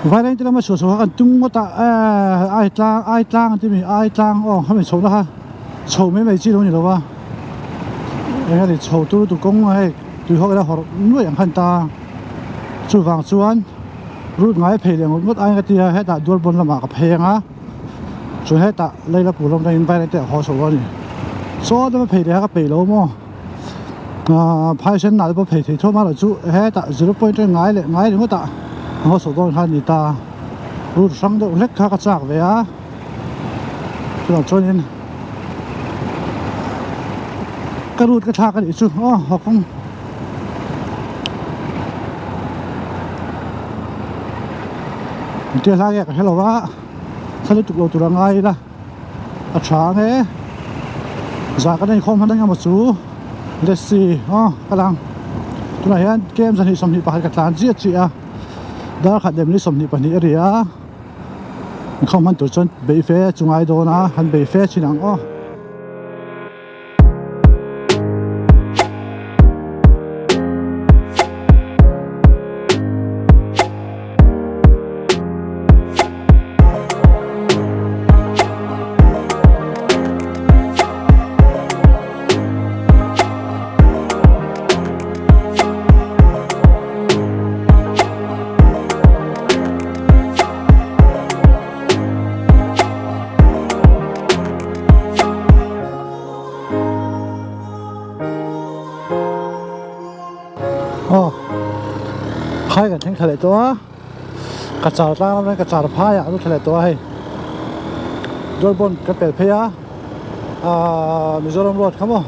Vaireng te lama chhuah chho kha kan tum ngawt a ehh ai tlang ai tlang an ti mi ai tlang aw khami chhoh na kha chho mai mai chi lo ni lo va eng ani chho tur lutuk kawng a hei tui hawk ila hawrh nuaih ang kha an ta chuvang chuan route ngai phei leh ngawt ngawt aiin ka ti a hetah Dualbawn lamah ka phei ang a chuan hetah Leilapur lam atangin Vaireng te ah haw chho a ni saw deuh a phei leh kha ka peih lo maw. Ahh phai sen nal pawh phei thei thawm a lo chu hetah zero point a ngai leh ngai ringawt ah a haw chho dawn kha a ni ta route hrang deuh hlek kha ka chak ve a chutah chuanin ka route ka thlak a nih chu aw haw kawng engtia hlai nge ka hre lo a thla lutuk lo tur a ngai ila. A tha ang e zah kan inkhawm hman eng emaw chu let's see aw ka lang tunah hian kem zahnih 21 ka tlan chiah chiah a dar khat leh minute 22 a ri a inkhawm hman tur chuan beih fe chu ngai dawn a han bei fe thin ang aw. Aw phai kan thleng thla leh tawh a ka char tlang ram ka char phai ah a lu thla leh tawh a hei Dawlbawn ka pel phei a ahh Mizoram road kha maw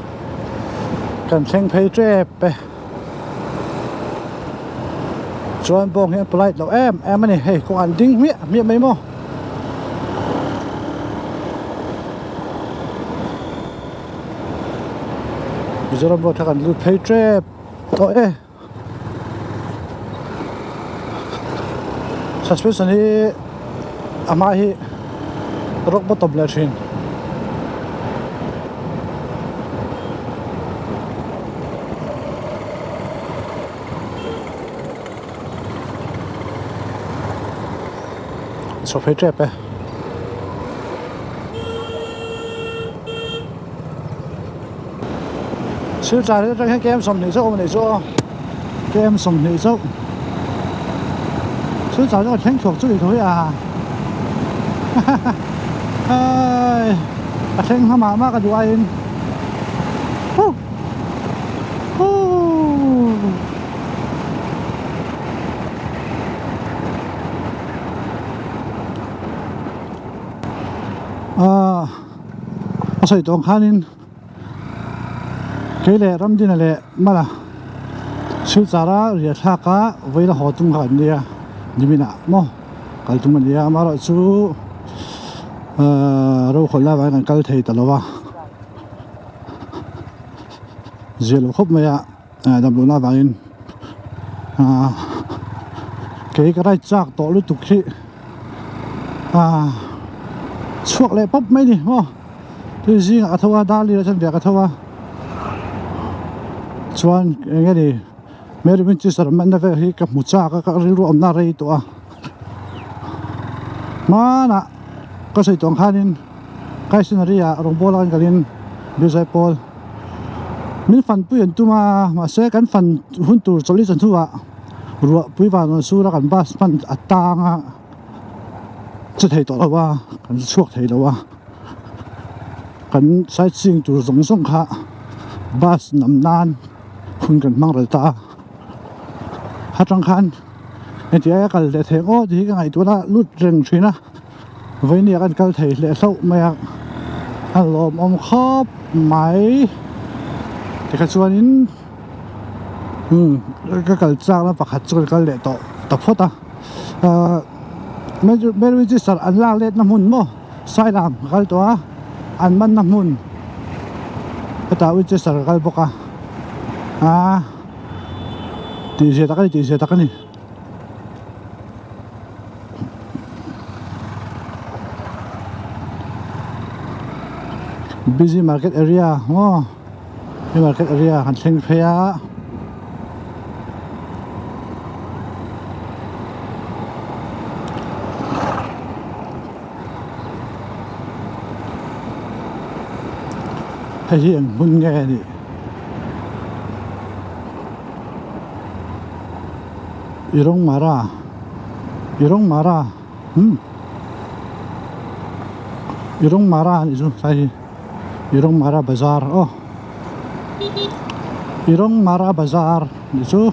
kan thleng phei tep e. Chuan bawng hi an polite loh em em a ni hei kawng an ding hmiah hmiah mai maw. Mizoram road kha kan lut phei tep tawh e. Suspension hi a hma hi rock bottom leh thin. Chho phei tep e. Silchar hi atang hian KM 20 chauh awm a nih chu aw. KM 20 chauh. Silchar chu a thleng thuak chu ni tho hi a. Ai a thleng hma mah mah ka duh aiin. Huh. Ahh a sawi tawng khanin kei leh Ramdina leh Mala Silchara riah thlak a vawiin a haw tum kha an nia niminah maw kal tum a ni a amaherawhchu ahh rokhawlh lai vangin an kal thei ta lo a. Zia lo khawp mai a damlohna avangin ah kei ka ride chak tawh lutuk hi ah chhuak leh pawp mai a ni maw tui zingah ka tho a dar lirah chuan viak ka tho a chuan eng nge ni Mary Winchester manna vel hi ka hmu chak a ka rilru awmna a rei tawh a hmanah ka sawi tawh ang khanin. Kaishinari ah rawngbawl a kan kalin Birzai pawl min fan pui an tum a mahse kan fan hun tur chawlh chan hnuah ruah pui van rawn sur a kan bus hman a tang a che thei tawh lo a kan chhuak thei lo a kan sightseeing tur zawng zawng kha bus nam nan hun kan hmang ral ta a atang khan heti aia kal leh theih ngawt hi ka ngaihtuah na lut reng thin a. Vawinia kan kal thei hle hlauh mai a a lawmawm khawp mai tikha chuanin umm ka kal chakna pakhat chu kan kal leh tawh ta phawt a ahh main register an lak letna hmun maw sailam ka kal tawh a an manna hmun hetah register ka kal bawk a aaa tihzia tak a ni tihzia tak a ni. Busy market area maw he market area han thleng phei a Hei hi eng hmun nge a nih? Irongmara Irongmara umm Irongmara a nih chu tlai hi Irongmara bazar aw Irongmara bazar a nih chu.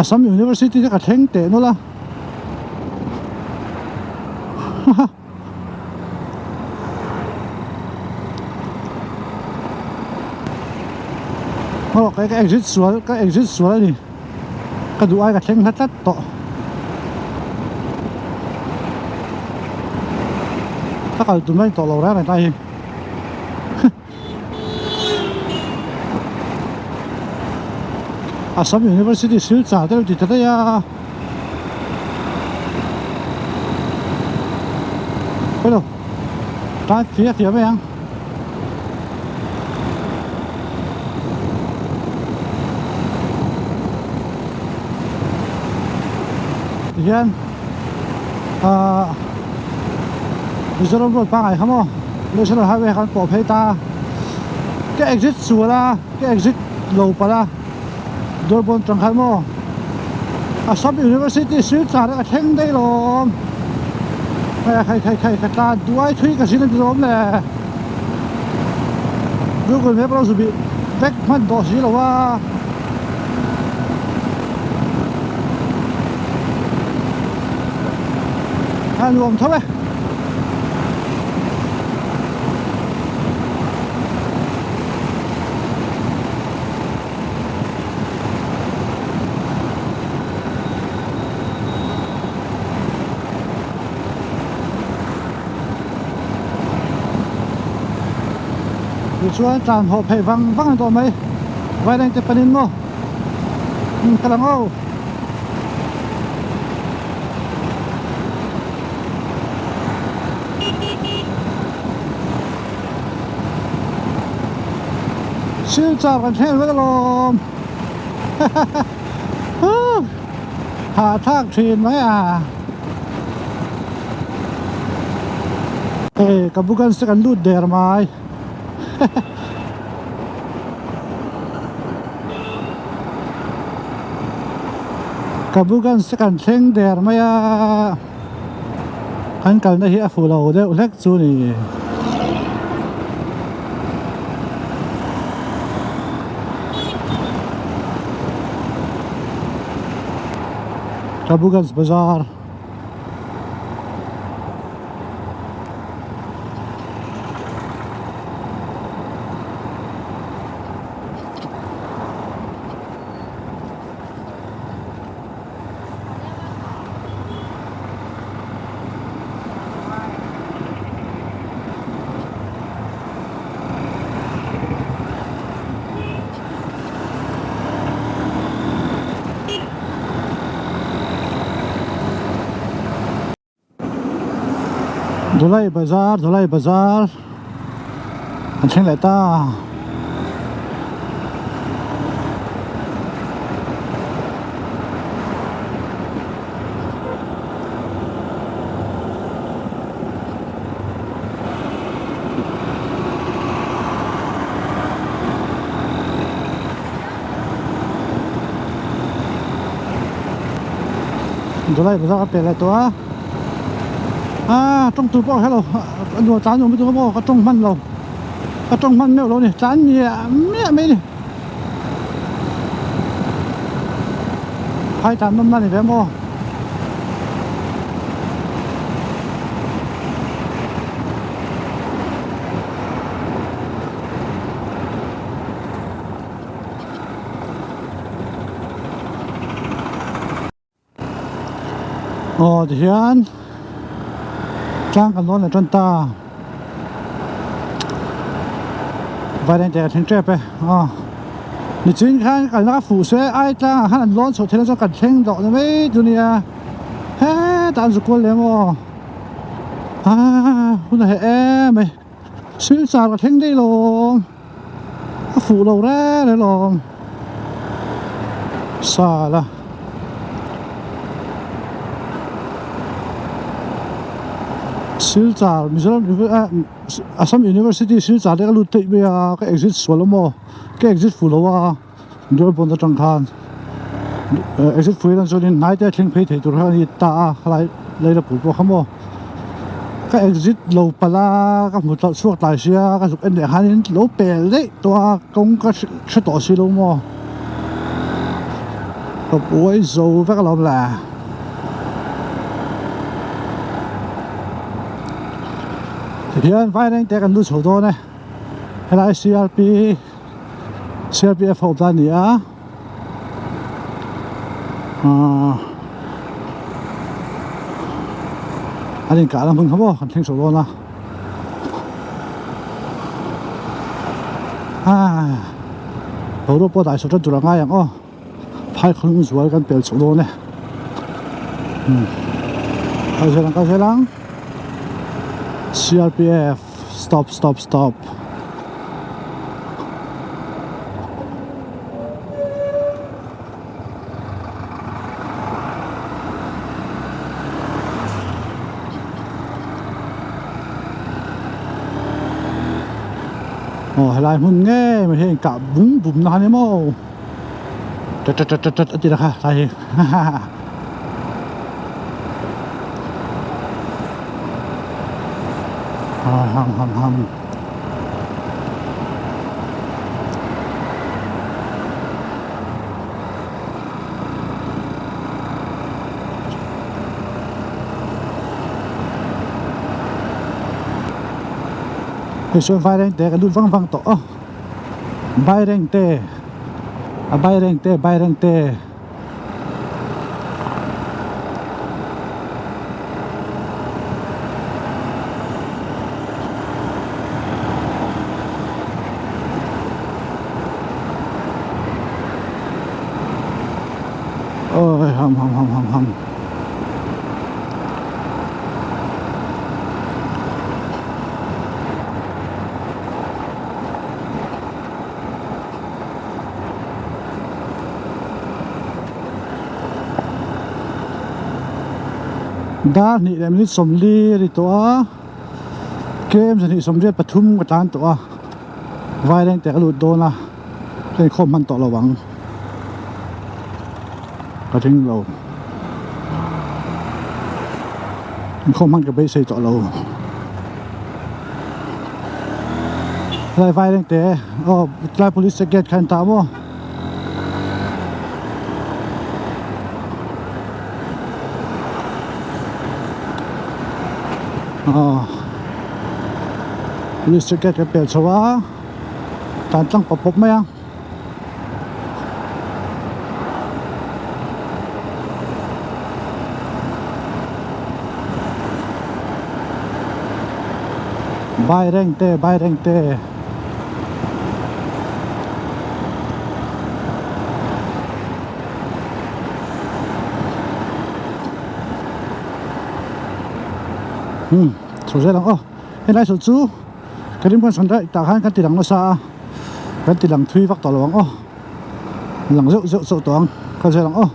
Assam University te ka thleng teh nawlh a haha aw ka exit sual ka exit sual a ni ka duh ai ka thleng hla tlat tawh ka kal tum a ni tawh lo reng reng lai hi. Assam University Silchar te lo ti ta daih a hello tlai fia fia mai ang tihian ahh Mizoram road pangngai kha maw National Highway khan pawh phei ta ka exit sual a ka exit lo palh a Durban tang khan maw Assam University Silchar a thleng daih lawm hei khai khai khai ka tlan duai thui ka zin a ni lawm le Google Map lo zubih vek hman tawh si lo a. A nuam tho e. Tichuan tlan haw phei vang vang a ni tawh mai Vairengte panin maw ka lang aw. Silchar kan thleng vek alawm hahthlak thin mai a hei ka bugan se kan lut der mai. Kabuganj te kan thleng der mai a kan kalna hi a fuh lo deuh hlek chu a ni. Kabuganj bazar. Dholai bazar Dholai bazar an thleng leh ta. Dholai bazar a pel leh tawh a ah tawng tur pawh hello a nuam tlan nuam lutuk a maw ka tawng hman lo ka tawng hman meuh lo a ni tlan miah miah mai a ni phai tlan nawm na a ni ve maw. Aw tihian tlang kan lawn leh tan ta vairengte a thleng tep e aw nichin khan kalna ka fuh se ai tlangah khan an lawn chhoh theih na chuan kan thleng dawh na mai chu nia hetah an zu kual leh maw ah hun a heh em mai silchar ka thleng daih lo a fuh lo reng reng lo sala silchar Mizoram Assam University silchar te ka lut theih mai a ka exit sual awm aw ka exit fuh lo a Dawlbawn atang khan exit fuh hian chuanin hnai te a thleng phei thei tur kha a ni ta a khalai Leilapur pawh kha maw ka exit lo palh a ka hmu tawh chhuak tlai sia ka zuk en leh khanin lo pel daih tawh a kawng ka hre tawh si lo maw ka buai zo vek alawm le tihian vairengte kan lut chho dawn e helai C R P C R P F ho ta a ni a ahh an inkahna hmun kha maw kan thleng chho dawn a ahh boruak pawh dai chho tan tur a ngai ang aw phai khawlung zual kan pel chho dawn e umm kal zel ang kal zel ang C R P F stop stop stop. Aw helai hmun ngei mai hi a inkah bum bum na kha ni maw tat tat tat tat a ti na kha tlai hi haha. Ham ham ham hei sawn vairengte ka lut vang vang tawh a vairengte a vairengte vairengte. Ôi hầm hầm hầm hầm hầm Dar hnih leh minute sawmli a ni tawh a tlem zahnih sawmriat pathum ka tlan tawh a vaireng te ka lut dawn a ka inkhawm hman tawh lo ang ka ring lo inkhawm hman ka beisei tawh lo. Helai vaireng te aw tlai police check gate kha an tah maw aw police check gate kan pel chho a tlan tlang pawp pawp mai a. Vairengte Vairengte umm chho zel ang aw helai saw chu ka rim khan sawn daih tah khan kan ti lang nasa a kan ti lang thui vak tawh lo ang aw lang zeuh zeuh chauh tawh ang kal zel ang aw.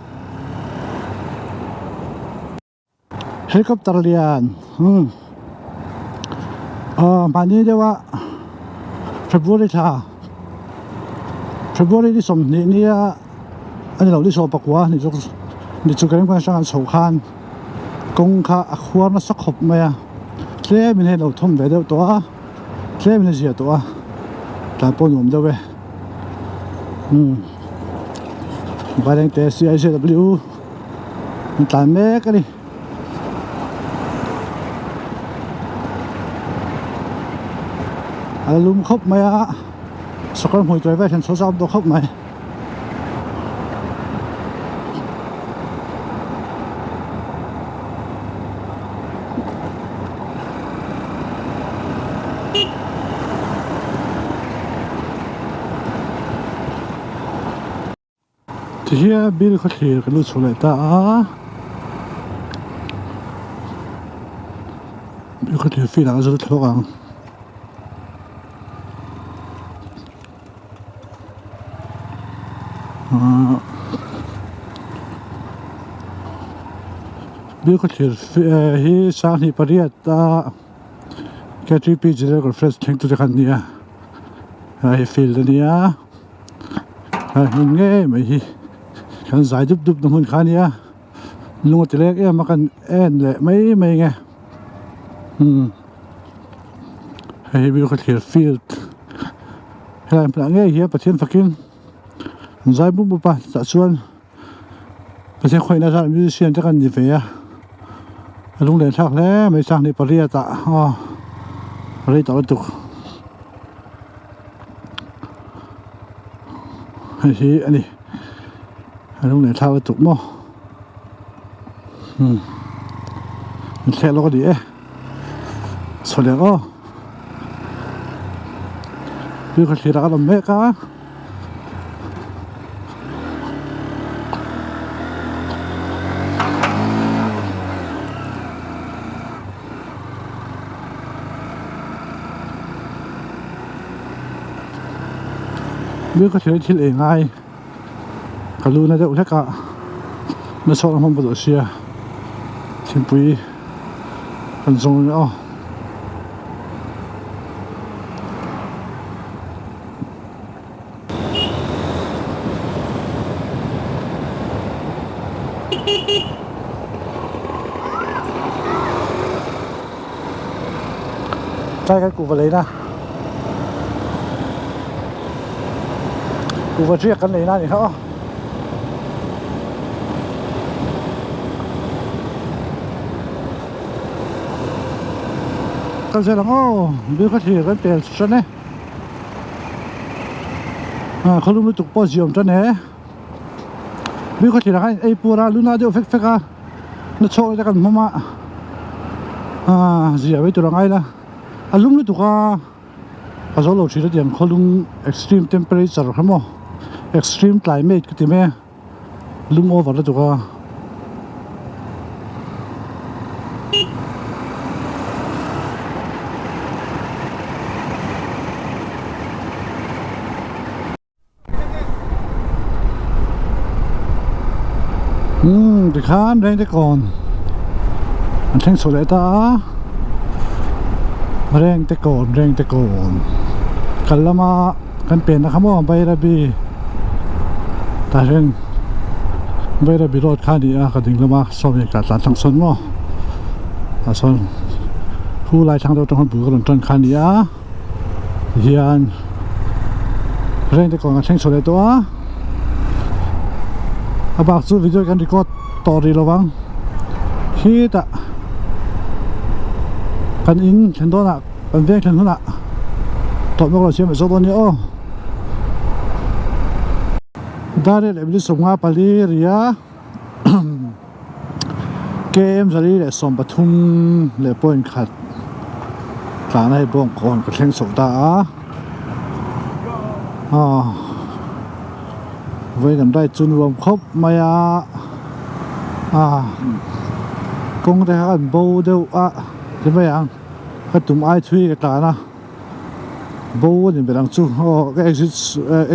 Helicopter lian umm aw mahni deuha February thla February ni sawmhnih nia a ni lo ni sawm pakua ni chu ni chu ka ring atang an chhoh khan kawng kha a khuar nasa khawp mai a tlem in hei lo thawm ve deuh tawh a tlem in a zia tawh a tlan pawh nuam deuh e umm Vairengte C I C W. An tlan mek a ni. A lum khawp mai a, sakawr hmui tuai vel hian chho zau deuh khawp mai. Tihian bill khaw thlir kan lut chhuah leh ta a bill khaw thlir field ah a zir thlawk ang. Ahh bill khaw thlir hi sanghnih pariat a K3P General Conference thleng tute kha an ni a hei field a nia a hmun ngei mai hi kan zai dup dup na hmun kha a nia lung a ti lek em a kan en leh mai mai nge umm hei hi bill khawthlir field helai hmunah ngei hian Pathian fakin an zai mup mup a chutah chuan. Pathian khawihna zat musician te kan ni ve a a lunglen thlak hle mai sanghnih pariat ah aw rei tawh lutuk hei hi a ni a lunglen thlak lutuk maw umm an thlek lawk a ni e chho leh aw tuikhawthlir ah kan awm mek a. Biak ka thil thil ei ngai ka lu na deuh hlek a na chhuak na hmang pawh sia thingpui kan zawng ang aw. Tlai kan kuhva leina kuhva riak kan leina a ni kha aw. Kal zel ang aw bill kha thlir kan pel tan e ah khawlum lutuk pawh ziawm tan e bill kha thlir ah khan ei pur a luna deuh fek fek a na chhuak te kan hmawm a ah zia mai tur a ngai la a lum lutuk a a zo lo thin a tiang khawlum extreme temperature kha maw extreme climate ka ti mai a. Lum over lutuk a. Umm tikhan reng te kawn an thleng chho leh ta a reng te kawn reng te kawn kal lama kan penna kha maw Bairabi tah hian Bairabi road kha a ni a ka ding lama sawmi ka tlan tlang sawn maw tah sawn hu lai thlang deuh atang khan bul ka rawn tan kha a ni a tihian reng te kawn a thleng chho leh tawh a a bak chu video kan record tawh rih lo vang khitah kan in thlen dawnah. Kan veng thlen hunah tawh nawk lo siam leh zawk dawn nia aw. Dar leh minute 54 ria KM 113 leh point khat tlana hei bawng kawn ka thleng chhoh ta a. Aw vawiin kan ride chu nuam khawp mai a ah kawng te kha kan bo deuh a ti mai ang. Ka tum ai thui ka tlan a bo a ni ber ang chu aw ka exit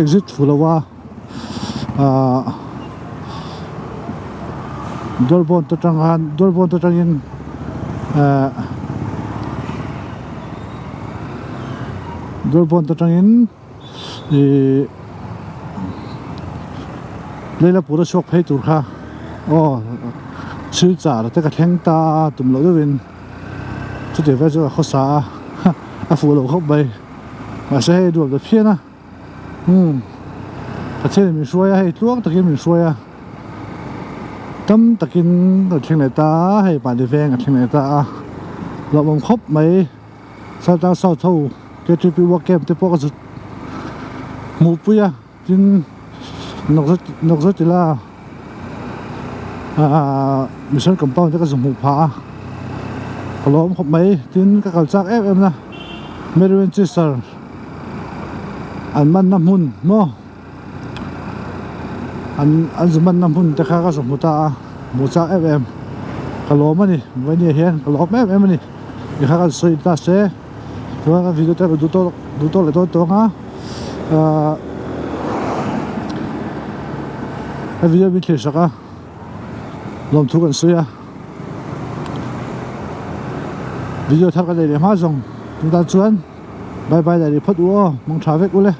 exit fu lo a ahh Dawlbawn te atang khan Dawlbawn te atangin ehh Dawlbawn te atangin ihh Leilapur a chhuak phei tur kha aw Silchar te ka thleng ta a tum loh deuhin. Chutiang vel chu a khawsa a a fuh loh khawp mai mahse hei duap ta phian a umm Pathian in min hruai a hei tluang takin min hruai a tam takin ka thleng leh ta a hei mahni veng a thleng leh ta a hlauhawm khawp mai Chaltlang South ho K_T_P work camp te pawh ka zut hmuh pui a. Tin nawk zet ila ahh mission compound te ka zu hmuh phah a ka lawm khawp mai tin ka kal chak em em na Mary Winchester an man na hmun maw. An an zu manna hmun te kha ka zu hmu ta a, hmuh chak em em ka lawm a ni vawinia hian ka lawm em em a ni ti kha kan sawi ta se chuan kan video te duh tawk duh tawk leh dawn tawng a ahh a video min thlir sak a lawmthu kan sawi a video thar ka nei leh hma zawng chutah chuan bye bye leh rih phawt u aw mangtha vek u le.